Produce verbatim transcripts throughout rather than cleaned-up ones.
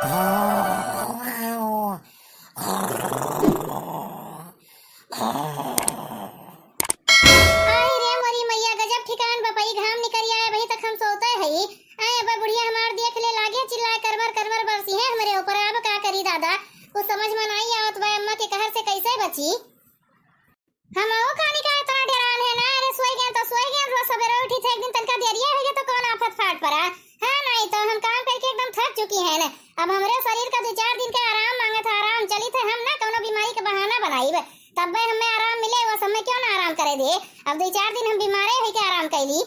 आई रे मोरी मैया, गजब ठिकान बपई, घाम निकल आए, अबही तक हम सोते हई। आए, अब बुढ़िया हमार देख ले, लागे चिल्लाए, करमर करमर बरसी है हमरे ऊपर। अब का करी दादा, कुछ समझ में नाई आवत बा, अम्मा के कहर से कैसे बची? हम ओ खानी का इतना डेरान है ना, अरे सोई गए तो सोई गए, रोज सवेरे उठी थे, एक दिन तनका देरिया हो गया तो कौन आफत फाट पड़ा? हाँ, नहीं तो हम काम करके एकदम थक चुकी है ना। अब हमरे शरीर का दो चार दिन का आराम मांगे था, आराम चली थे, हम ना कौनो बीमारी का बहाना बनाई, तब हमें आराम मिले, वो समय क्यों ना आराम करे दे? अब दो चार दिन हम बीमारे हुई के आराम कैली।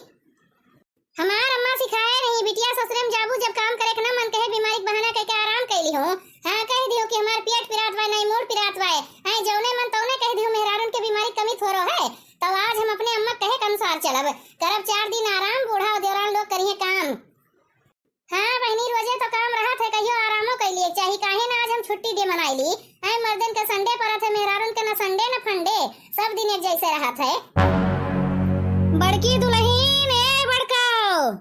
हमार अम्मा सिखाए रही, बिटिया ससुरे में जाबू जब काम करे के ना मन कहे, बीमारी के बहाना कह के आराम कैली हो। हाँ, कह दियो कि हमार पेट पिरात बाय, नहीं मूड़ पिरात बाय। हैं, जौने मन तौने कह दियो, मेहरारून के बीमारी कमी थोरो है। तो आज हम अपने अम्मा कहे के अनुसार चलब, करब चार दिन आराम, बूढ़ा और देवरान लोग करिए काम। हाँ बहनी, रोजे तो काम रहत है, कहियो आरामो कैलिए चाही, काहे ना आज हम छुट्टी डे मनाई ली। हैं, मर्दन के संडे परत है, मेहरारून के न संडे न फंडे, सब दिन एक जैसे रहत है। बड़की दुलहीन, ए बड़काओ।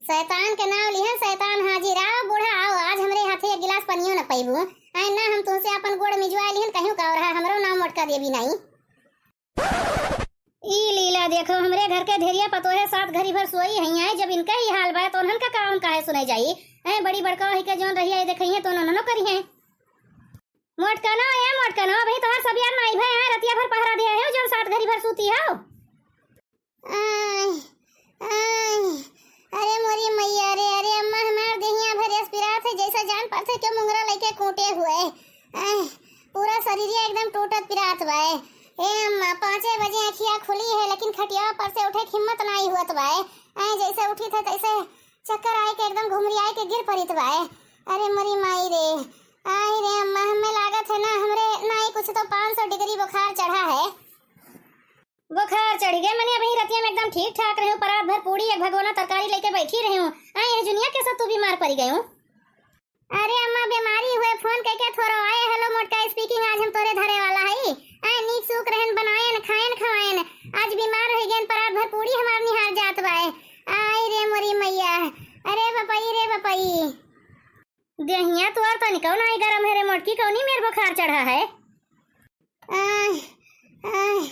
शैतान के नाव लिहन, शैतान हाजिर, आओ बूढ़ा आओ, आज हमरे हाथे एक गिलास पनियो न पइबू। आए ना, हम तुमसे अपन गोड़ मिजवा लिहन, कहियो का रहा, हमरो नाम मोटका देवी नाई। ई लीला देखो, हमरे घर के धेरिया पतोहे सात घड़ी भर सोई हई, आए जब इनका ही हाल बा, तो उन्हन का काम काहे सुनाई जाई? ऐ बड़ी बड़का होई के जौन रही है, देखइहे तो उन्हनो करिहे। मोटकनो, ए मोटकनो, अबही तोहार सब यार नाई भए हैं, रतिया भर पहरा दिया है, जौन सात घड़ी भर सूती हो। आय, आय, अरे मोरी मैया रे, अरे अम्मा हमार देहिया भर एस पिरात है, जैसा जान पड़ते क्यों मुंगरा लेके कूटे हुए। आय, पूरा शरीरिया एकदम टूटत पिरात बाय। ए अम्मा, पाँचे बजे अखिया खुली है, लेकिन खटिया पर से उठे के हिम्मत नाई हुअत बाय। आय, जैसे उठी थे तैसे चक्कर आए के एकदम घुमरी आए के गिर पड़ित बाय। अरे मोरी माई रे, आई रे अम्मा, हमें लागत है ना, हमरे नाई कुछ तो पाँच सौ डिग्री बुखार चढ़ा है। बुखार चढ़ गए, मने अबही रतिया में एकदम ठीक ठाक रहे, परात भर पूड़ी एक भगोना तरकारी लेके बैठी रहे हूँ। आए है जुनिया के साथ तू बीमार पड़ गए हूँ। अरे अम्मा, बीमारी हुए, फोन करके थोरो आए, "हेलो मोटका स्पीकिंग, आज हम तोरे धरे वाला हई।" आए नीक सूक रहन, बनायन, खायन, खवायन। आज बीमार हो गए, परात भर पूड़ी हमार निहार जात बाए। आई रे मोरी मैया, अरे बपई रे बपई। देहिया तोर तनिको नाई गरम है रे मोटकी, कौनी मेर बुखार चढ़ा है? आह, आह,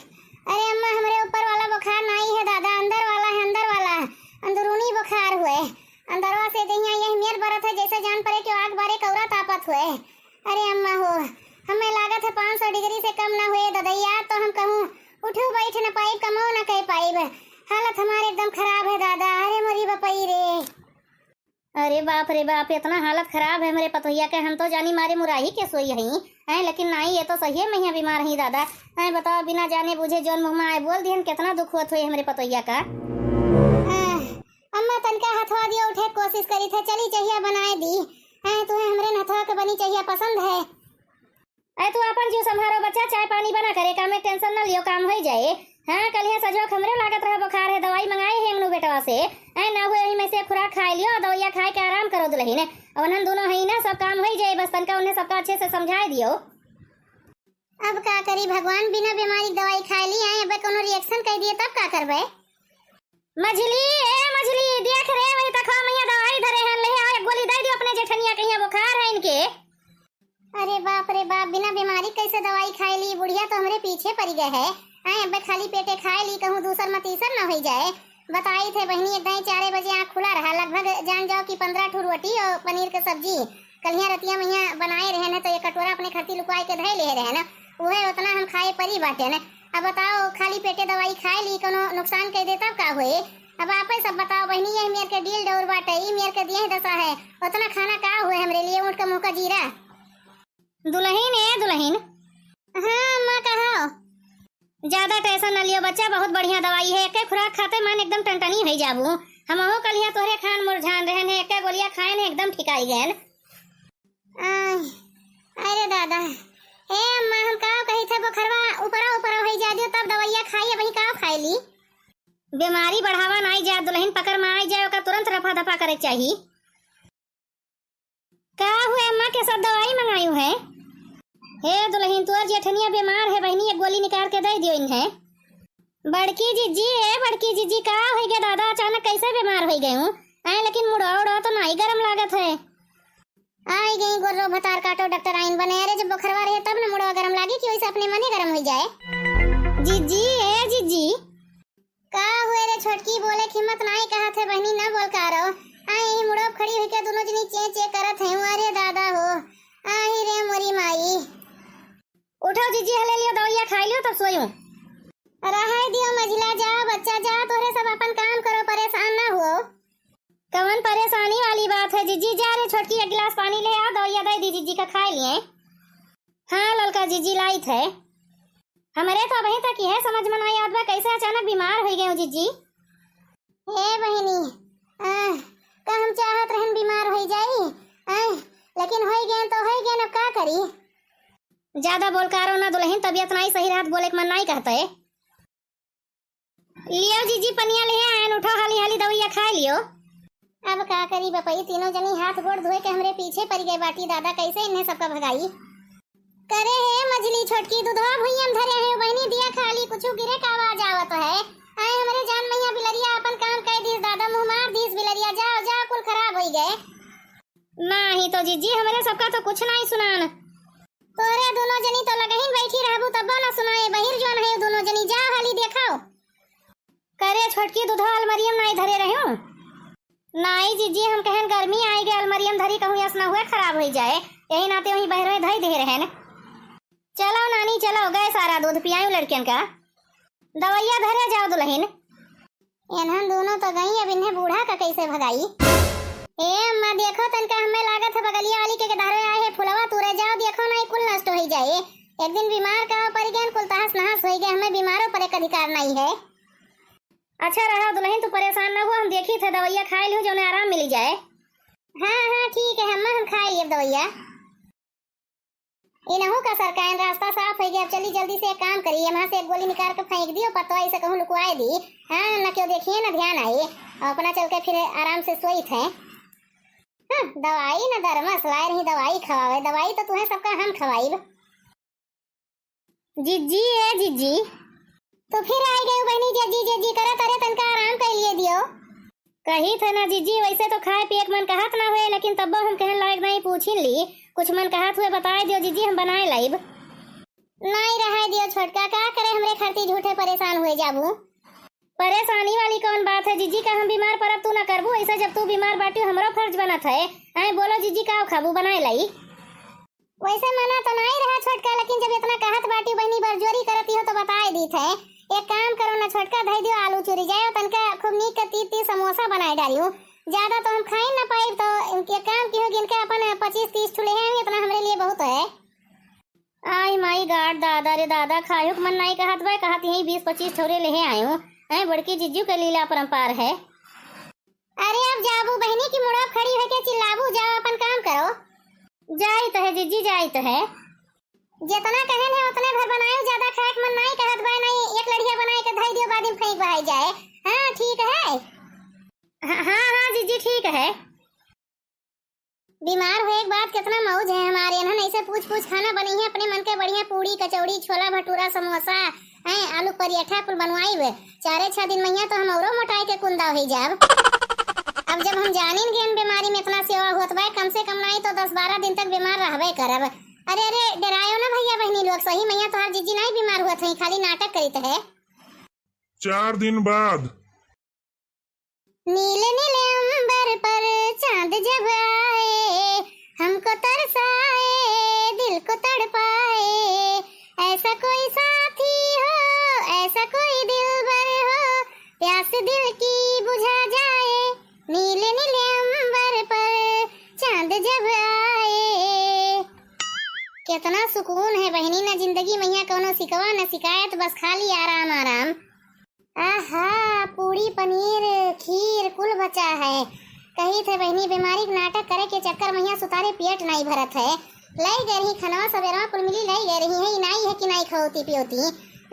अरे अम्मा, हमरे ऊपर वाला बुखार नाई है दादा, अंदर वाला है, अंदर वाला, अंदरूनी बुखार हुए। अंदरवा से देहिया यह मेर बरत है, जैसे जान पड़े कि आग बारे कौरा तापत हुए। अरे अम्मा हो, हमें लागत है पाँच सौ डिग्री से कम ना हुए ददैया, तो हम कहूँ उठू बैठ न पाइब, कमो न कह पाइब। हालत हमारे एकदम खराब है दादा। अरे मोरी बपई रे। अरे बाप रे बाप, इतना हालत खराब है हमरे पतोहिया के, हम तो जानी मारे मुराही के सोई हई। हैं, लेकिन नाई, ये तो सही में यहाँ बीमार ही दादा। हैं, बताओ, बिना जाने बूझे जौन मुँह में आए बोल दिहन, कितना दुख होत होई हमरे पतोहिया का। आह, अम्मा तनका हथवा दियो, उठे के कोशिश करी थे, चली चहिया बनाए दी। हैं, तुम्हें हमरे हथवा के बनी चहिया पसंद है? अरे तू आपन जीव संभारो बच्चा, चाय पानी बना करे, काम में टेंशन न लियो, काम होई जाए। हाँ, कल यहाँ सजवा हमरे लागत रहा बुखार है, दवाई मंगाए है अंगनू बेटवा से। ऐ ना हुए, यही में से खुराक खाए लियो, दवाइया खाए के आराम करो दुलहिन। अब उन्हन दोनों है ना, सब काम होई जाए, बस तनका उन्हें सबका अच्छे से समझाए दियो। अब का करी भगवान, बिना बीमारी के दवाई खाए ली आए, अब कोनो रिएक्शन कर दिए तब का करबे? मझली, ए मझली, देख रे, वही तखवा मैया दवाई धरे हैं, ले आओ, एक गोली दे दियो अपने जेठनिया के, यहाँ बुखार है इनके। अरे बाप रे बाप, बिना बीमारी कैसे दवाई खाए ली? बुढ़िया तो हमरे पीछे पड़ी गए है। आए, अबे खाली पेटे खाए ली, कहूँ दूसर में तीसर न होई जाए। बताई थे बहिनी, एकदम चारे बजे आँख खुला रहा, लगभग जान जाओ कि पन्द्रह ठो रोटी और पनीर के सब्जी। कलिया रतिया मैया बनाए रहे न, तो एक कटोरा अपने खातिर लुकवाए के धए ले रहे न, उहे उतना हम खाए परी बाटे न। अब बताओ, खाली पेटे दवाई खाए ली, कोनो नुकसान कर दे तब का होए? अब आपे सब बताओ बहिनी, यही मेर के डील डौर बाटे, ई मेर के दिए दशा है, उतना खाना का हुए हमरे लिए, ऊँट के मुँह का जीरा। दुलहिन, ए दुलहिन। हाँ अम्मा, कहो। ज्यादा टेंशन न लियो बच्चा, बहुत बढ़िया दवाई है, एके खुराक खाते मन एकदम टनटनी होई जाबू। हमहू कलिया तोहरे खान मुरझान रहन है, एके गोलिया खाए ने एकदम ठिकाई गए। आय, अरे दादा, ए अम्मा, हम का कही थे, बोखरवा ऊपरा ऊपरा होई जा दियो, तब दवाइया खाई, अबही का खाई ली? बीमारी बढ़ावा नाई जा, दुलहिन पकड़ में आई जाए, ओका तुरंत रफा दफा करे के चाही। का हुए अम्मा, के सब दवाई मंगायू है? हे दुलहिन, तोर जेठनिया बीमार है बहिनी, एक गोली निकाल के दे दियो इन्हें। बड़की जिज्जी, ए बड़की जिज्जी, का होई गए दादा, अचानक कैसे बीमार होई गए हूँ? आए, लेकिन मुड़वा उड़वा तो नाई गरम लागत है। आए, गई गोरो भतार काटो डॉक्टर आइन बने। अरे जब बोखरवा रहे तब न मुड़वा गरम लागे कि वैसे अपने मने गरम होइ जाए। जीजी, ए जीजी। का हुए रे छोटकी, बोले के हिम्मत नाई कहत है बहिनी, ना बोल का रहो। आ यही मुड़वा खड़ी हुई के दोनों जनी चें चें करत है। अरे दादा हो, आही रे मोरी माई। उठो जीजी, हले लियो दवाइया खाई लियो तब सोयो। रहाई दियो मझिला, जाओ बच्चा जाओ, तोहरे सब अपन काम करो, परेशान ना हुओ। कवन परेशानी वाली बात है जीजी? जा रे छोटकी, एक गिलास पानी ले आओ, दवाइया दे दी जीजी का खाए लिए। हाँ ललका जीजी लाइत है। हमरे तो अबहीं तक यह समझ में नाई आवत बा, कैसे अचानक बीमार होइ गए हो जीजी? हे बहिनी, आह, का हम चाहत रहन बीमार होइ जाई? आह, लेकिन होइ गए तो होइ गए, अब का करी? ज्यादा बोलकारो ना दुलहिन, तबियत नाई सही रहत, बोले के मन नाई कहत है। लियो जीजी, पनिया लेहे आयन, उठो हाली हाली दवइया खाए लियो। अब का करी बपई, तीनों जनी हाथ गोड़ धोए के हमरे पीछे परि गए बाटी दादा, कैसे इन्हें सबका भगाई? करे हे मझली छोटकी, दुधवा भुइयम धरे है बहिनी, दिया खाली कुछु गिरे का आवाज आवत है। आए हमरे जान मैया बिलरिया अपन काम कह दीस दादा, मुँह मार दीस बिलरिया, जाओ जाओ कुल खराब होइ गए। नाही तो जीजी, हमरे सबका तो कुछ नाही सुनान। तोहरे दोनों जनी तो लगहिन बैठी रहबू, तब्बो ना सुनाए। बहिर जोन है दोनों जनी, जाओ हाली देखाओ। करे छोटकी, दूधो अलमरियम नाही धरे रहू? नाही जीजी, हम कहन गर्मी आई गए, अलमरियम धरी कहूँ यस ना हुए खराब होइ जाए, यही नाते वहीं बहरे धई दे रहन। चलो नानी चलो, गए सारा दूध पियायूं लड़कियन का। दवइया धरे जाओ दुलहिन। एन्हन दोनों तो गई, अब इन्हें बूढ़ा का कैसे भगाई? ए अम्मा, देखो तनका, हमें लागत है बगलिया वाली के, के धरे आए है फुलवा तूरे, जाओ देखो ना, ई कुल नष्ट होइ जाए। एक दिन बीमार का परि गए, कुल तहस नहस होइ गए, हमें बीमारों पर एक अधिकार नहीं है। अच्छा रहा दुलहिन, तू परेशान ना हो, हम देखी थे दवइया खाए लियो, जौने आराम मिली जाए। हाँ हाँ ठीक है अम्मा, हम खाए लिए दवइया। इनहू का सरकाइन, रास्ता साफ होइ गया। अब चली जल्दी से एक काम करी, यहाँ से एक गोली निकाल के फेंक दियो, पतवा इसे कहूँ लुकवाए दी। हाँ, न क्यों देखिए न ध्यान आए, अपना चल के फिर आराम से सोई थे। हाँ, दवाई न दरमस लाए रही, दवाई खवावे, दवाई तो तुहें सबका हम खवाइब। जिज्जी, ए जिज्जी। तो फिर आई गई बहनी, जिज्जी जिज्जी करत, अरे तनका आराम कर लिए दियो। कही थे ना जिज्जी, वैसे तो खाए पिए के मन कहत ना हुए, लेकिन तब्बो हम कहन लायक नहीं, पूछिन ली, कुछ मन कहत हुए बताए दियो जिज्जी, हम बनाए लाइब। नहीं रहाए दियो छोटका, का करे हमरे खरती झूठे परेशान हुए जाबू। परेशानी वाली कौन बात है जिज्जी, का हम बीमार परब तू ना करबू, ऐसे जब तू बीमार बाटी हमरो फर्ज बनत है। आए बोलो जिज्जी, का खाबू बनाए लाई। वैसे मना तो नाई रहा छोटका, लेकिन जब इतना कहत बाटी बहिनी, बरजोरी करती हो तो बताए दी थे। एक काम करो ना छोटका, धई दियो आलू चूरी, जाओ तनका खूब नीक के तीत तीत समोसा बनाए डालियो। ज्यादा तो हम खाई ना पाइब, तो एक काम किहो, इनके अपन पच्चीस तीस ठुले हैं, इतना हमरे लिए बहुत है। आई माई गाड दादा रे दादा, खायो के मन नाई कहत बा, कहत यही बीस पच्चीस ठौरे लेहे आयो। हैं, बड़की जिज्जू के लीला अपरंपार है। अरे अब जाबू बहिनी की मुड़वा खड़ी होके चिल्लाबू, जाओ अपन काम करो। जाइत है जिज्जी, जाइत है। जितना कहन है उतने भर बनायो, ज्यादा खाए के मन नाई कहत बा, नहीं एक लड़िया बनाए के धई दियो, बाद में फेंक बहाई जाए। हाँ ठीक है। हाँ हाँ हाँ जिज्जी ठीक है। बीमार होए के बाद कितना मौज है हमारे, इन्हन ऐसे पूछ पूछ खाना बनई है, अपने मन के बढ़िया पूड़ी कचौड़ी छोला भटूरा समोसा, हैं, आलू पराठा कुल बनवाई हुए। चारे छह दिन महिया तो हम औरो मोटाए के कुंदा होइ जाब। अब जब हम जानिन गए बीमारी में इतना सेवा होत बा, कम से कम नाई तो दस बारह दिन तक बीमार रहबे करब। अरे अरे, डरायो ना भैया बहिनी लोग, सही मैया तोहार जिज्जी नाई बीमार हुआ थी, खाली नाटक करीत है। चार दिन बाद। नीले नीले अंबर पर चांद जब आए, हमको तरसाए, दिल को तड़पाए, ऐसा कोई साथी हो, ऐसा कोई दिलबर हो, प्यास दिल की बुझा जाए, नीले नीले अंबर पर चांद जब आए। कितना सुकून है बहिनी, ना जिंदगी में यहाँ कौनो सिकवा, ना शिकायत, बस खाली आराम आराम। आहा, पूड़ी, पनीर, खीर कुल बचा है। कही थे बहिनी, बीमारी के नाटक करे के चक्कर में यहाँ सुतारे पेट नाई भरत है। लाई गए रही खनवा सबेरवा कुल मिली लाई गए रही है, ई नाई है कि नाई खवती पियोती।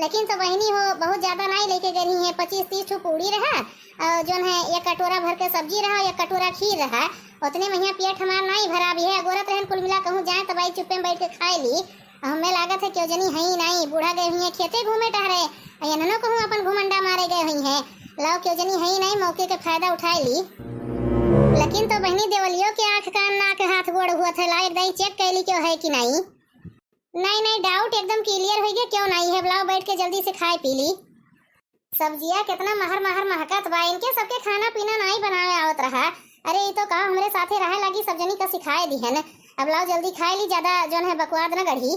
लेकिन तो बहिनी हो, बहुत ज्यादा नाई लेके गए रही है, पच्चीस तीस ठो पूड़ी रहा और जोन है एक कटोरा भर के सब्जी रहा, एक कटोरा खीर रहा। उतने में यहाँ पेट हमार नाई भरा भी है, अगोरत रहन कुल मिला कहूँ जाए तब आई चुप्पे में बैठ के खाए ली। हमें लागत है क्यों जनी हई नाई, बूढ़ा गए हुई हैं खेते घूमे टहरे, आ एनहनो कहूँ अपन घुमंडा मारे गए हुई हैं। लाओ क्यों जनी हई नाई, मौके के फायदा उठाए ली। किंतु बहिनी, देवलियो के आँख, कान, नाक, हाथ, गोड़ हुआ थे, लाओ एक दाई check कैली क्यों है कि नाई। नाई, नाई, doubt एकदम clear होइ गया, क्यों नाई है। लाओ बैठ के जल्दी से खाए पी ली। सब्जिया कितना महर महर महकत बा, इनके सबके खाना पीना नाई बनावे आवत रहा। अरे, ई तो का हमरे साथे रहे लागी, सब जनी का सिखाए दिहन। अब लाओ जल्दी खाए ली, ज्यादा जौन है बकवाद न गढ़ी।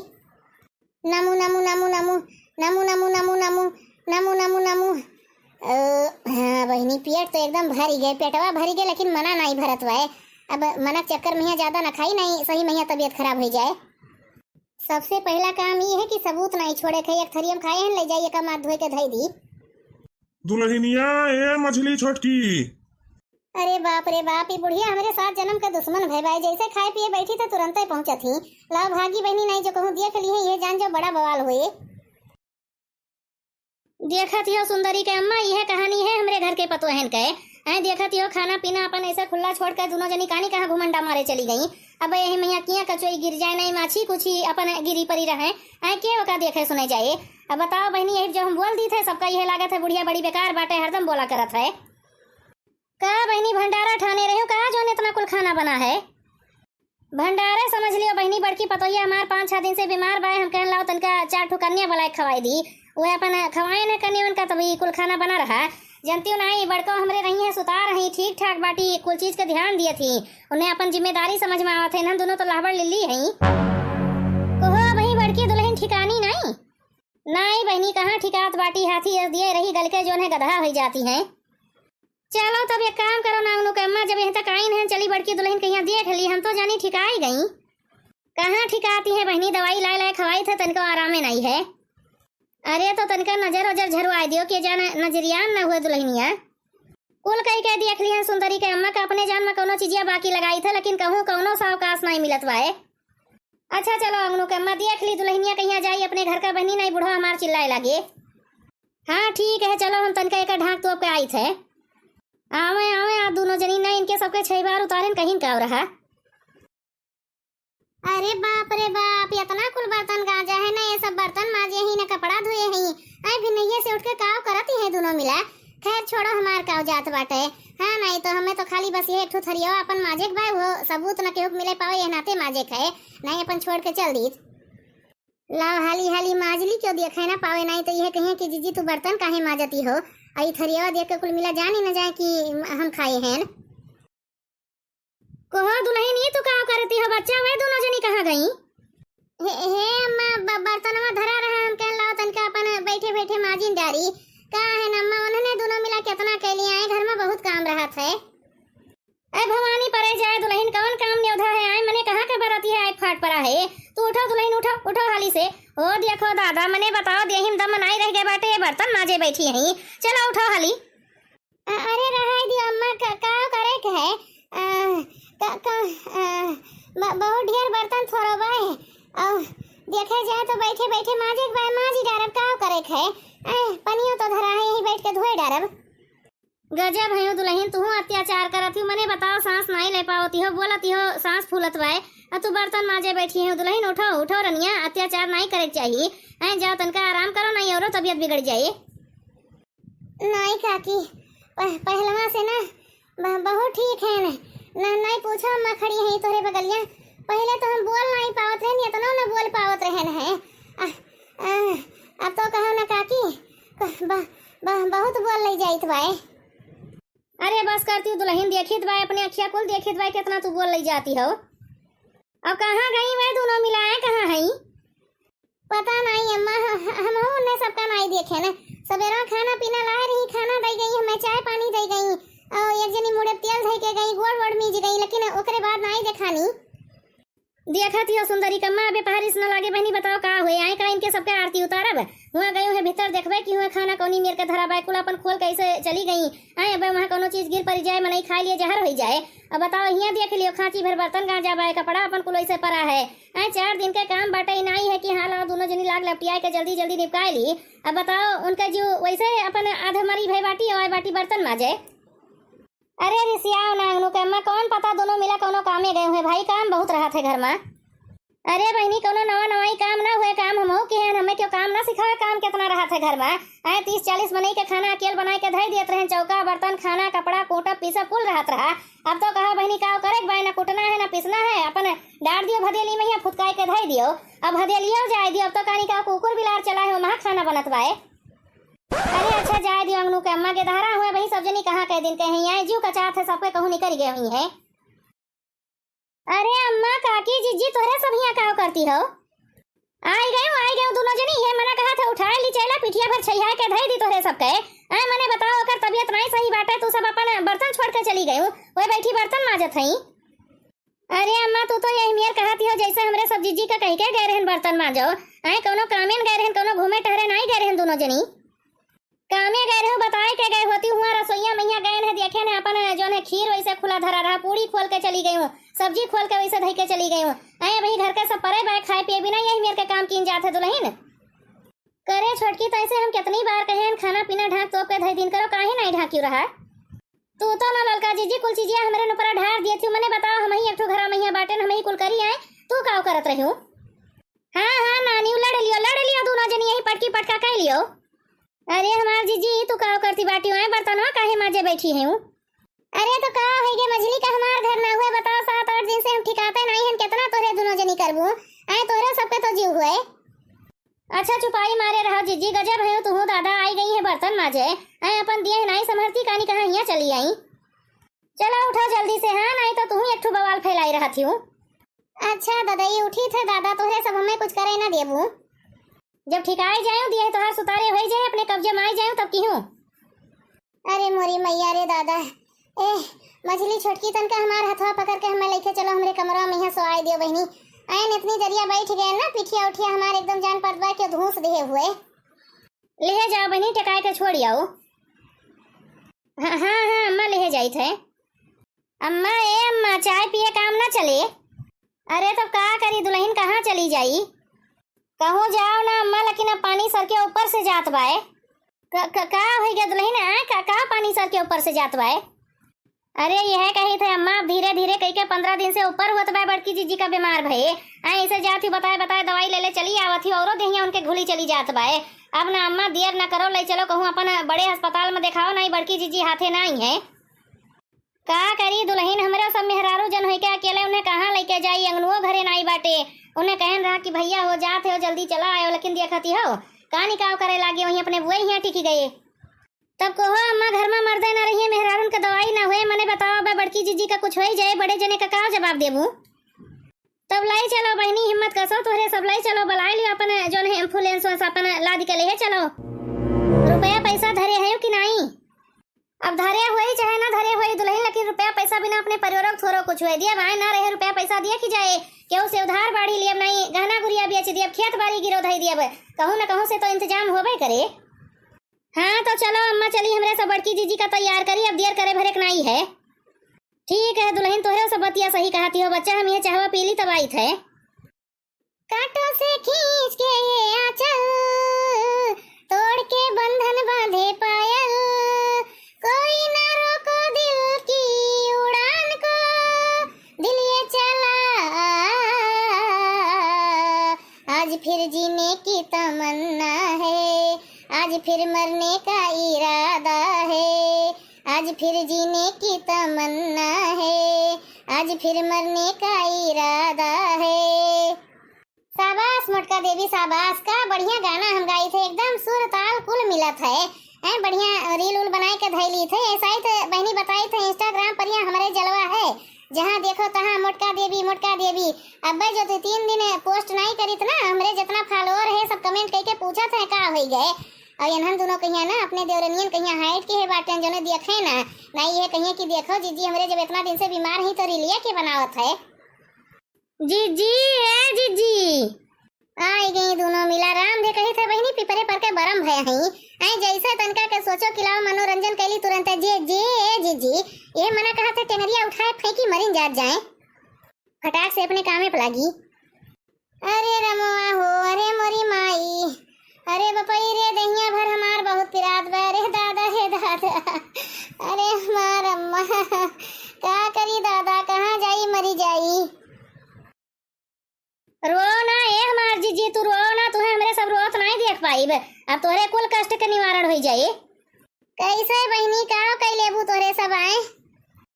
नमू, नमू, नमू, नमू, नमू, नमू, नमू, नमू, नमू, नमू, नमू। ओ, हाँ बहिनी, पेट तो एकदम भरी गए, पेटवा भरी गए, लेकिन मना नाई भरत बाए। अब मना के चक्कर में यहाँ ज्यादा ना खाई, नाई सही में यहाँ तबीयत खराब होइ जाए। सबसे पहला काम ई है कि सबूत नाई छोड़े के, एक थरिया में खाए हैं, ले जाइए का माथ धोए के धई दी। दुल्हनिया, ए मझली छोटकी। अरे बाप रे बाप, ई बुढ़िया हमरे सात जन्म के दुश्मन भय बाए, जैसे खाए पिए बैठी तो तुरंते पहुँचत ही। लाओ भागी बहिनी, नाई जो कहूँ देख ली है, ये जान जो बड़ा बवाल हुए। देखत हो सुंदरी के अम्मा, यह कहानी है हमरे घर के पतोहन के। ऐ देखत हो खाना पीना अपन ऐसे खुला छोड़ के दोनों जनी कानी कहाँ घुमंडा मारे चली गई। अब यही मैया किया कचोई गिर जाए, नहीं माछी कुछ ही अपन गिरी परी रहे। ऐ के ओका देखे सुने जाए। अब बताओ बहिनी, यही जो हम बोल दी थे, सबका यह लागत है बुढ़िया बड़ी बेकार बाटे, हरदम बोला करत है। का बहिनी, भंडारा ठाने रहे हो का, जौन इतना कुल खाना बना है? भंडारे समझ लियो बहिनी, बड़की पतोहिया हमार पाँच छह दिन से बीमार बाए, हम कहन लाओ तनका चार ठो कन्या बुलाए खवाई दी, वह अपन खवाए न कन्या उनका, तभी कुल खाना बना रहा। जनतियो नाई, बड़को हमरे रही है, सुतार रही, ठीक ठाक बाटी, कुल चीज के ध्यान दिए थी, उन्हें अपन जिम्मेदारी समझ में आवत है, ना दोनों तो लहबड़ लिल्ली है। ओहो, वही बड़की दुल्हन ठिकानी नाई। नाई बहिनी, कहाँ ठिकात बाटी, हाथी अस दिए रही, गल के जौन है गदहा होइ जाती हैं। चलो तब एक काम करो ना, उनुके अम्मा जब यहाँ तक आइन हैं, चली बड़की दुल्हन के यहाँ देख ली, हम तो जानी ठिकाई गई। कहाँ ठिकाती हैं बहिनी, दवाई लाए लाए खवाई थे, तनिको आरामे नाई है। अरे तो तनिका नजर ओजर झरवाए दियो, के जाने नजरियान ना हुए दुल्हनिया। कुल कही के देख ली हैं सुंदरी के अम्मा का, अपने जान में कौनो चीजिया बाकी लगाई थे, लेकिन कहूँ कौनो सावकाश नाई मिलत बाए। अच्छा चलो अंगनू के अम्मा, देख ली दुल्हनिया कहिया जाई अपने घर का, बहिनी नाई बुढ़वा हमार चिल्लाए लागे। हाँ ठीक है, चलो हम तनका एक ढाक तोप के आई थे। आवे आवे, आ दोनों जनी ना इनके सबके छह बार उतारेन कहीं का रहा। अरे बाप रे बाप, इतना कुल बर्तन गांजा है ना, ये सब बर्तन माजे ही ना, कपड़ा धोए ही। आई भी नैये से उठ के काव करत ही है दोनों मिला। खैर छोड़ो, हमार काव जात बाटे। हाँ, नाई तो हमें तो खाली बस ये एक ठो थरिया अपन माजे के बा, वो सबूत न केहू के मिले पावे, ये नाते माजे के है, नाई अपन छोड़ के चल दीत। लाओ हाली हाली माजली, क्यों देखे ना पावे, नाई तो यह कहे कि जीजी तू बर्तन काहे माजती हो, और ये थरियावा देख के कुल मिला जान ही न जाए कि हम खाए हैं। कोहो दुल्हन, ये तू का करती हो बच्चा, वे दोनों जनी कहाँ गई? हे, हे अम्मा, ब-, बर्तनवा धरा रहा, हम कहन लाओ तनका अपन बैठे बैठे माजिन डारी। का है न अम्मा, उन्होंने दोनों मिला कितना कैली आए, घर में बहुत काम रहत है। ए भवानी परे जाए दुल्हन, कौन काम न्योधा है आए, मने कहाँ के बराती है आए फाट परा है। तू उठो दुल्हन, उठो, उठो हाली से। ओ देखो दादा, मने बताओ देहिम दम नाई रह गए बाटे, ये बर्तन माजे बैठी हैं। चलो उठो हाली। अ-, अरे रहाई दियो अम्मा, क-, का करे के है? अ, क-, क-, अ, ब-, बहुत ढेर बर्तन थोरो बाए। और देखे जाए तो बैठे बैठे माजे के बाए, माजी डारब, का करे के है? अ, पनियो तो धरा है, यहीं बैठ के धोए डारब। गजब है दुल्हन, तुहू अत्याचार करत ही। मने बताओ, सांस नाई ले पावती हो, बोलती हो, सांस फूलत बाए, और तू बर्तन माजे बैठी हो। दुल्हन उठो, उठो रनिया, अत्याचार नाई करे के चाहिए। हैं, जाओ तनका आराम करो, नाई औरो तबीयत बिगड़ जाए। नाई काकी, पह-, पहलवा से ना ब-, बहुत ठीक है न। न-, नाई पूछो, अम्मा खड़ी है तोहरे बगलिया। पहले तो हम बोल नाई पावत रहन, इतनो न बोल पावत रहन है। आ, आ, अब तो कहो ना काकी, ब-, ब-, बहुत बोल ले जाइत बाए। अरे बस करती हूँ दुल्हन, देखित बाए अपने अखिया कुल, देखित बाए कितना तू बोल ले जाती हो। अब कहाँ गई वे दोनों मिलाए, कहाँ है? पता नाई अम्मा, ह-, ह-, हमहू उन्हें सबका नाई देखे न। सबेरा खाना पीना लाए रही, खाना दई गई, हमें चाय पानी दई गई, और एक जनी मुड़े तेल धई के गई, गोड़ वोड़ मीज गई, लेकिन ओकरे बाद नाई देखानी। देखत हियो सुंदरी कम्मा, अबे पहारिस न लागे बहनी, बताओ का हुए? आए का इनके सबके आरती उतारब? हुआ गई है भीतर, देखबे कि हुआ खाना कौनी मेर के धरा बाय, कुल अपन खोल के ऐसे चली गई। आए अबे वहाँ कौनो चीज गिर पड़ी जाए, मनई खाए लिए जहर होई जाए। अब बताओ, हियाँ देख लियो, खांची भर बर्तन गांजा बाय, कपड़ा अपन कुल ऐसे परा है। आए चार दिन के काम बाटे, ई नाई है कि हाँ लाओ दोनों जनी लाग लपटिया के जल्दी जल्दी निपटाए ली। अब बताओ, उनका जीव वैसे अपन आधे मरी भई बाटी, और बाटी बर्तन माजे। अरे रिसियाओ ना उनुके अम्मा, कौन पता दोनों मिला कौनो कामे गए हुए भाई, काम बहुत रहत है घर मा। अरे बहिनी, कउनो नवा नवाई काम ना हुए, काम हमहू किहेन, हमें केउ काम ना सिखावे, काम केतना रहत है घर मा। आए तीस चालीस मनई के खाना अकेल बनाइ के धइ देत रहेन, चौका, बर्तन, खाना, कपड़ा, कूटब, पीसब कुल रहत रहा। अब तउ कहा बहिनी, काउ करेक बाय, ना कुटना है, ना पीसना है, अपन डार दियो भदेली मइहाँ फुतकाइ के धइ दियो। अब भदेलियो जाइ दियो, अब तउ कानी का कुकुर बिलार चला है, ओमहा खाना बनत बाय। अरे अच्छा, जाइ दियो, अंगनू के अम्मा के दहरा हुए, बही सब जनी कहाँ कइ दिन कहे आए, जिउ कचात है, सबके कहूँ निकरि गए हुई है। अरे अम्मा, काकी, जिज्जी, तोहरे सब हियाँ काउ करती हो? आइ गयू, आइ गयू दुनो जनी। ये मना कहा था, उठाइ ली चेला, पिठिया भर छइहा के धइ दी तोहरे सबके। आए मने बताओ, ओकर तबियत नाई सही बाटे, तू सब अपन बर्तन छोड़ के चली गयू, वह बैठी बर्तन माजत हई। अरे अम्मा, तू तो यही मेर कहती हो, जैसे हमरे सब जिज्जी का कहि के गए रहन बर्तन माजो। आए कउनो कामेन गए रहन, कउनो घूमे टहरे नाई गए रहन दुनो जनी। कामे गए रहू, बताए के गए होती हुआ, रसोइया मइहाँ गए न, देखे न अपन जौन है खीर वैसे खुला धरा रहा, पूड़ी खोल के चली गई हूँ, सब्जी खोल के वैसे धइ के चली गई हूँ। आए अबही घर के सब परे बाय, खाए पिए बिना यही मेर के काम कीन जात है दुलहिन। करे छोटकी, तैसे हम केतनी बार कहेन, खाना पीना ढाँक तोप के धइ दिन करो, काहे नाई ढाँकियो रहा? तू तो ना ललका जिज्जी कुल चीजिया हमरे ऊपर ढार दिए थी, मने बताओ, हमही एक ठो घरा मइहाँ बाटेन, हमही कुल करी आए, तू काउ करत रही हूँ? हाँ, हाँ, नानी, लड़ लियो, लड़ लियो, दुनो जनी यही पटकी पटका कइ लियो। अरे हमार जिज्जी, तू काउ करती बाटी हुए, बर्तनवा काहे माजे बैठी हूँ? अरे तो का होइ गे मझली, का हमार घर ना हुए, बताओ, सात आठ दिन से हम ठिकाते नाई हन, केतना तोहरे दुनो जनी करबू, आए तोहरे सबके तो जिउ हुए। अच्छा चुपाई मारे रहो जिज्जी, गजब है तुहू दादा, आइ गई है बर्तन माजे, आए अपन दिए नाई समहरती कानी कहाँ हियाँ चली आई। चला उठा जल्दी से, हाँ, नाई तो तुहू एक ठो बवाल फैलाई रहत हियू। अच्छा ददई, उठी थे दादा, तोहरे सब हमें कुछ करे ना देबू। जब ठिकाए जाए, दिए तोहार सुतारे होइ जाए, अपने कब्जे में आइ जाए, तब किहूँ। अरे मोरी मैया रे दादा, ए मझली छोटकी, तनका हमार हथवा पकड़ के हमें लइके चलो, हमरे कमरा में यहाँ सोआए दियो बहिनी। आयन इतनी जरिया बैठ गए ना, पिठिया उठिया हमार एकदम जान पड़त बा के धूस देहे हुए। लेहे जाओ बहिनी, टेकाए के छोड़ आओ। हाँ, हाँ, हाँ, अम्मा लेहे जाइत है। अम्मा, ए अम्मा, चाय पिए काम ना चले? अरे तो का करी दुलहिन, कहाँ चली जाई? कहूँ जाओ ना अम्मा, लेकिन अब पानी सर के ऊपर से जात बाए। क-, क-, का होइ गया दुलहिन, आ? का, का पानी सर के ऊपर से जात बाए? अरे यह कही थे अम्मा, अब धीरे धीरे कही के पन्द्रह दिन से ऊपर होत बाए बड़की जिज्जी का बीमार भए। आ, इसे जात ही बताए बताए दवाई ले ले चली आवत ही, औरो देहिया उनके घुली चली जात बाए। अब ना अम्मा देर ना करो, ले चलो कहूँ अपन बड़े अस्पताल में देखाओ, ना ही बड़की जिज्जी हाथे ना आई है। का करी दुलहिन, हमरे सब मेहरारू जन होइके अकेले उन्हें कहाँ लइके जाई, अंगनुओ घरे नाई बाटे। उन्हें कहन रहा कि भइया हो जात हो, जल्दी चला आयो, लेकिन देखती हो का निकाव करे लागे, वहीं अपने बुए हियाँ टिकी गए। तब कहो अम्मा, घर में मर्दे ना रहिए, मेहरारून के दवाई ना हुए, मने बताओ, अब बड़की जिज्जी का कुछ होइ जाए, बड़े जने का का जवाब देबू? तब लाई चलो बहिनी, हिम्मत कसो तोहरे सब, लाई चलो, बुलाई लियो अपन जौन है एम्बुलेंस वंस अपन लाद के लेहे चलो। रुपया पैसा धरे है कि नाई? अब धरे होई चाहे ना धरे होई दुलहिन, लेकिन रुपया पैसा बिना अपने परिवारों को थोड़ो कुछ होए दिया, भाई ना रहे रुपया पैसा दिया कि जाए, केहू से उधार बाढ़ी लियब, नाई गहना गुरिया बेच दियब, खेत बाड़ी गिरो धई दियब, कहूँ ना कहूँ से तो इंतजाम होबे करे। हाँ तो चलो अम्मा, चली हमरे सब बड़की जिज्जी का तैयार करी, अब देर करे भरे के नाई है। ठीक है दुलहिन, तोहरे सब बतिया सही कहती हो बच्चा, हम ये चाहवा पी ली तब आई थे। कांटों से खींच के ये आंचल, तोड़ के बंधन बांधे पायल, कोई ना रोको दिल की उड़ान को, दिल ये चला। आज फिर जीने की तमन्ना है, आज फिर मरने का इरादा है, आज फिर जीने की तमन्ना है, आज फिर मरने का इरादा है। शाबाश मोटका देवी, शाबाश, का बढ़िया गाना हम गाई थे, एकदम सुर ताल कुल मिलत है। हैं, बढ़िया reel उल बनाए के धैली थे, ऐसा ही तो बहनी बताई थे Instagram पर यहाँ हमारे जलवा है, जहाँ देखो तहाँ मोटका देवी, मोटका देवी। अब जो तू तीन दिन post नहीं करीत ना, हमरे जितना follower है सब comment करके पूछत है का होई गए। और इन्हन दोनों कहिया ना अपने देवरनियन कहिया hide के है बाटें, जोने देखे ना, ना ये कहिए कि देखो जीजी हमरे जब इतना दिन से बीमार ही तो रीलिया के बनावत है। जीजी, ए जीजी। आई गई दोनों मिला, राम दे कही थे बहिनी पिपरे पर के बरम भय हई। आई जैसे तनका के सोचो कि लाओ मनोरंजन कैली तुरंत, जे, जे, ए जीजी, ये मना कहा थे टेंगरिया उठाए फेंकी मरिन जात जाए। फटाक से अपने कामे पे लागी। अरे रमवा हो, अरे मोरी माई, अरे बपई रे, दहिया भर हमार बहुत पिरात बा, अरे दादा, हे दादा, अरे हमार अम्मा, का करी दादा, कहाँ जाई, मरी जाई। रो ना ए हमार जीजी, तू रो ना, तुहे हमरे सब रोत नाई देख पाइब। अब तोहरे कुल कष्ट के निवारण होई जाई। कैसे बहिनी, का कई लेबू तोहरे सब आए?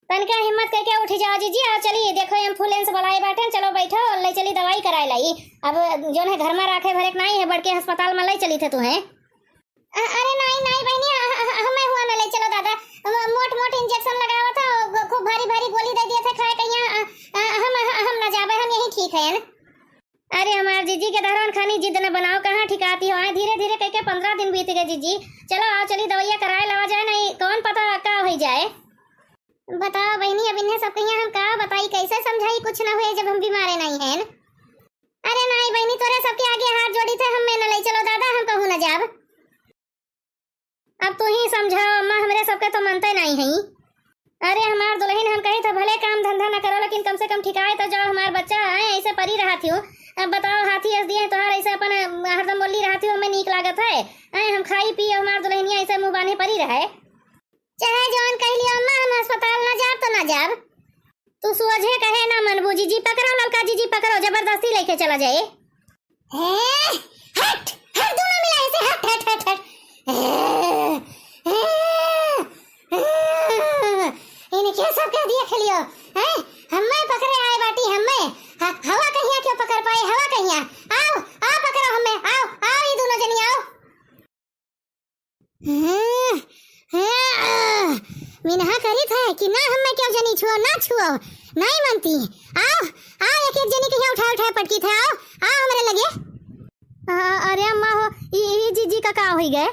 तनका हिम्मत कइके उठी जाओ जीजी, आओ चली, देखो एम्बुलेंस बुलाए बाटेन, चलो बैठो, ले चली दवाई कराए लाई। अब जौन है घर में राखे भरे के नाई है, बड़के अस्पताल में ले चली थे तुहे। अ-, अरे नाई, नाई बहिनी, अ-, अ-, अ-, हमें हुआ न ले चलो दादा। म-, मोट, मोट इंजेक्शन लगावा था, गो-, खूब भारी, भारी गोली दे दिए थे खाए कहिया। अ-, अ-, हम, अ-, हम न जाबे, हम यहीं ठीक है। अरे हमार जीजी के दहरौन खानी जिद न बनाओ, कहाँ ठिकाती हो। आए धीरे, धीरे कह के पन्द्रह दिन बीत गए जीजी। चलो आओ, चली दवाइया कराए लावा जाए, नहीं कौन पता का होई जाए। बताओ बहिनी, अब इन्हें सब कहिया हम का बताई, कैसे समझाई, कुछ न हुए जब हम बीमारे नहीं हैं। अरे नाई बहिनी, तोरे सबके आगे हाथ जोड़ी थे, हमें न ले चलो दादा, हम कहूँ न जाब। अब तू ही समझाओ अम्मा, हमरे सबके तो मनते नाई हई। अरे हमार दुलहिन, हम कही था भले काम धंधा न करो, लेकिन कम से कम ठिकाए तो जाओ, हमार बच्चा आए ऐसे परी रहा थियो। अब बताओ हाथी अस दिए तोहार ऐसे अपन हरदम बोली रहा थियो, हमें नीक लागत है। आए हम खाई पी, हमार दुलहिनिया ऐसे मुँह बांधे परी रहे। चाहे जौन कह लियो अम्मा, हम अस्पताल ना जाब तो ना जाब। तू सोझे कहे ना मनबू, जीजी पकड़ो, ललका जीजी पकड़ो, जबरदस्ती लेके चला जाए। हे, हट, हट, दोनों मिला ऐसे, हट, हट, हट, हट। हे, हे, हे, इनके सब कह दिया खेलियो, हैं? हम्मे पकड़े आए बाटी, हम्मे। ह-, हवा कहिया क्यों पकड़ पाए, हवा कहिया? आओ, आओ पकड़ो हम्मे, आओ, आओ ये दोनों जनी आओ। हाँ, हाँ, मिनहा करी थे कि ना हम्मे क्यों जनी छुओ, ना छुओ, नहीं मनती। आओ, आओ, एक एक जनी कहिया उठाए उठाए पटकी थे, आओ, आओ हमरे लगे। आ, अरे अम्मा हो, ई, ई जीजी का का होई गए?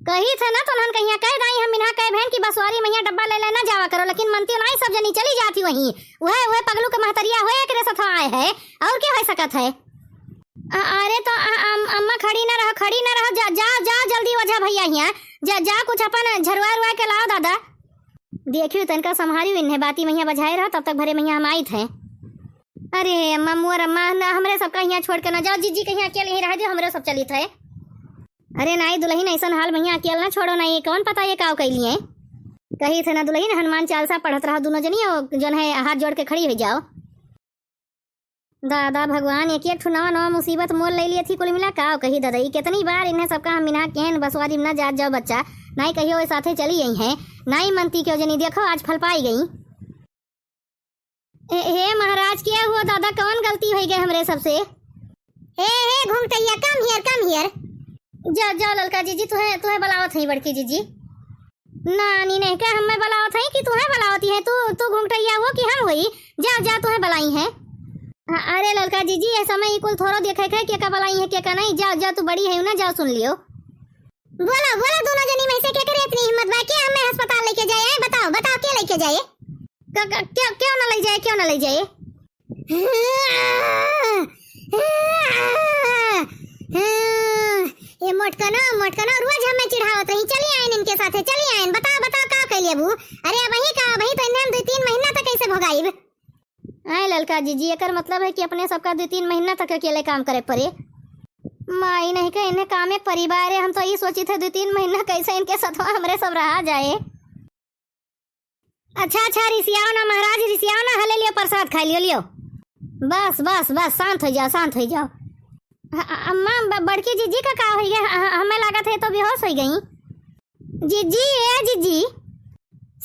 कही थे ना तो नहन कहिया कह दाई हम मिनहा कह बहन की बसवारी मैया डब्बा ले ले ना जावा करो, लेकिन मनती नहीं, सब जनी चली जाती वहीं। वह, वह पगलू के महतरिया होए एकरे साथ आए है, और क्या हो सकत है? अ-, अरे तो अ-, अम-, अम्मा खड़ी ना रहो, खड़ी ना रहो, जा, जा, जा जल्दी ओझा भैया हियाँ, जा, जा कुछ अपन झरुआ रुआ के लाओ दादा। देखियो तनका संभारियो इन्हें बाती मैया बजाए रहो, तब तक भरे मैया हम आइत हैं। अरे अम्मा, मोर अम्मा, ना हमरे सबका हियाँ छोड़ के ना जाओ, जीजी के हियाँ अकेले ही रह दियो, हमरे सब चलित है। अरे नाई दुलहिन, ऐसन हाल मैया अकेले ना छोड़ो ना, ये कौन पता ये काव कैली है। कही थे ना दुलहिन, हनुमान चालीसा पढ़त रहो दोनों जनी, और जौन है हाथ जोड़ के खड़ी हो जाओ। दादा भगवान, एक एक ठो नवा नवा मुसीबत मोल ले लिए थी कुल मिला। का कही दादा, ई कितनी बार इन्हें सबका हम मिनहा केहन बसवारी में ना जात जाओ बच्चा, नाई कहियो ओए साथे चली आई हैं, नाई मनती क्यों जनी, देखो आज फल पाई गई। ए, हे महाराज, क्या हुआ दादा, कौन गलती हो गई हमरे सबसे? हे, हे घुंघटैया, come here, come here। जाओ, जाओ ललका जीजी, तुहे, तुहे बुलावत है बड़की जीजी। नानी नहीं का हमें बलावत है कि तुहे बलावती है? तू, तू घुंघटैया हो कि हम होई? जा, जा, तुहे बलाई है। अ-, अरे ललका जीजी, ऐसा में ई कुल थोड़ो देखे के, के का बलाई है, के का नहीं। जा, जा, तू बड़ी है ना, जा सुन लियो। बोलो, बोलो, दोनों जनी में से के करे इतनी हिम्मत बा? के हमें अस्पताल लेके जाए? आए, बताओ, बताओ, के लेके जाए? क-, क-, क्यों, क्यों ना ले जाए, क्यों ना ले जाए? ए मोटकनो, मोटकनो, रोज हमें चिढ़ावत रही। चली आयन इनके साथे, चली आयन। बताओ, बताओ, का कैले बू? अरे, अबही का, अबही तो इन्हें हम दो तीन महीना तक कैसे भोगाइब? आए ललका जीजी, एकर मतलब है कि अपने सबका दो तीन महीना तक अकेले काम करे पड़े। माई नहीं के इन्हें कामे परिवार है, हम तो ये सोची थे दो तीन महीना कैसे इनके सथवा हमरे सब रहा जाए। अच्छा, अच्छा, रिसियाओ ना महाराज, रिसियाओ ना, हले लियो प्रसाद खाई लियो, लियो। बस, बस, बस, शांत हो जाओ, शांत हो जाओ। अ-, अ-, अम्मा, ब-, बड़की जीजी का का होई गया? ह-, ह-, हमें लागत है तो बेहोश हो गई। जीजी, ए जीजी।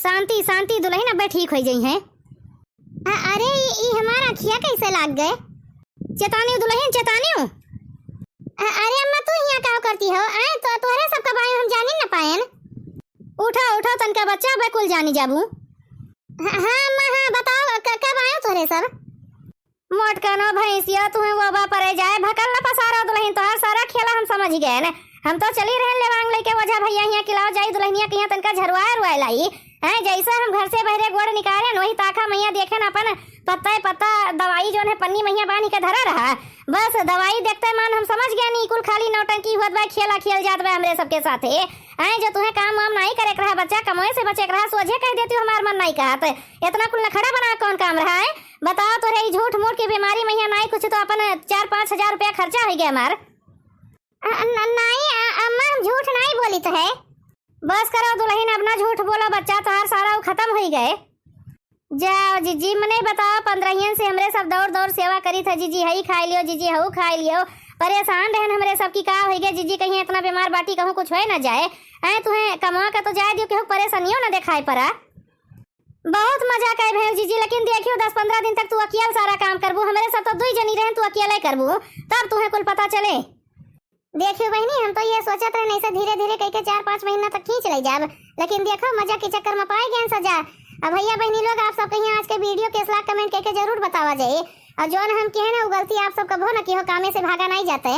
शांति, शांति, दुलहिन अबे ठीक हो जाई हैं। अ-, अरे, ई, ई हमारा अखिया कैसे लाग गए? चेतानियो दुलहिन, चेतानियो। अ-, अरे अम्मा, तू यहाँ का करती हो? आए तो तोहरे सबका बारे हम जानी न पाएन। उठो, उठो, तनका बच्चा बे कुल जानी जाबू। हाँ, हाँ, अम्मा, हाँ, बताओ, क-, कब आयो तोरे सब? मोटकनो भैंसिया, तुहे वो बा परे जाए, भकल न पसारो दुलहिन, तोहार सारा खेला हम समझ गए ने। हम तो चली रहन लेवांग लेके ओझा भैया हियाँ किलाओ जाई, दुलहिनिया के हियाँ तनका झरुआए रुआए लाई। हैं, जैसे हम घर से बहरे गोड़ निकालेन, वही ताखा मैया देखेन अपन पत्ता पत्ता दवाई जौन है पन्नी मैया बांध के धरा रहा। बस दवाई देखते मान हम समझ गए नी, कुल खाली नौटंकी होत बा, खेला खेल जात बा हमरे सबके साथे। आए जो तुहे काम वाम नाई करे के रहा बच्चा, कमवे से बचे के रहा, सोझे कह देती हूँ हमार मन नाई कहत। इतना कुल नखड़ा बना कौन काम रहा है? बताओ तोरे ई झूठ मूठ के बीमारी में यहाँ नाई कुछ तो अपन चार पाँच हजार रुपया खर्चा हो गया हमार। अ, न-, नाई, अ, अम्मा हम झूठ नाई बोली तो है। बस करो दुलहिन, अब ना झूठ बोलो बच्चा, तोहार सारा वो खत्म हो गए। जाओ जीजी, मने बताओ, पंद्रहियन से हमरे सब दौड़ दौड़ सेवा करी था जीजी, हई खाई लियो जीजी, हऊ खाई लियो। परेशान रहन हमरे सब की का होई गे जीजी, कहीं इतना बीमार बाटी कहूँ कुछ होए ना जाए। ऐ तुहें कमवा का तो जाए दियो, केहू परेशानियों ना देखाए पड़ा। बहुत मजा कहे भेल जीजी, लेकिन देखियो दस पंद्रह दिन तक तू अकेल सारा काम करबू, हमरे सब तो दुई जनी रहन, तू अकेले करबू, तब तुहें कुल पता चले। देखियो बहिनी, हम तो ये सोचत रहन ऐसे धीरे धीरे कइके चार पाँच महीना तक खींच ले जाब, लेकिन देखो मजा के चक्कर में पाए गए सजा। अब भैया बहिनी लोग, आप सब कहीं आज के वीडियो के लाख कमेंट करके जरूर बतावा जाए, और जौन हम कहे ना वो गलती आप सब कभो ना किहो, कामे से भागा नहीं जाते।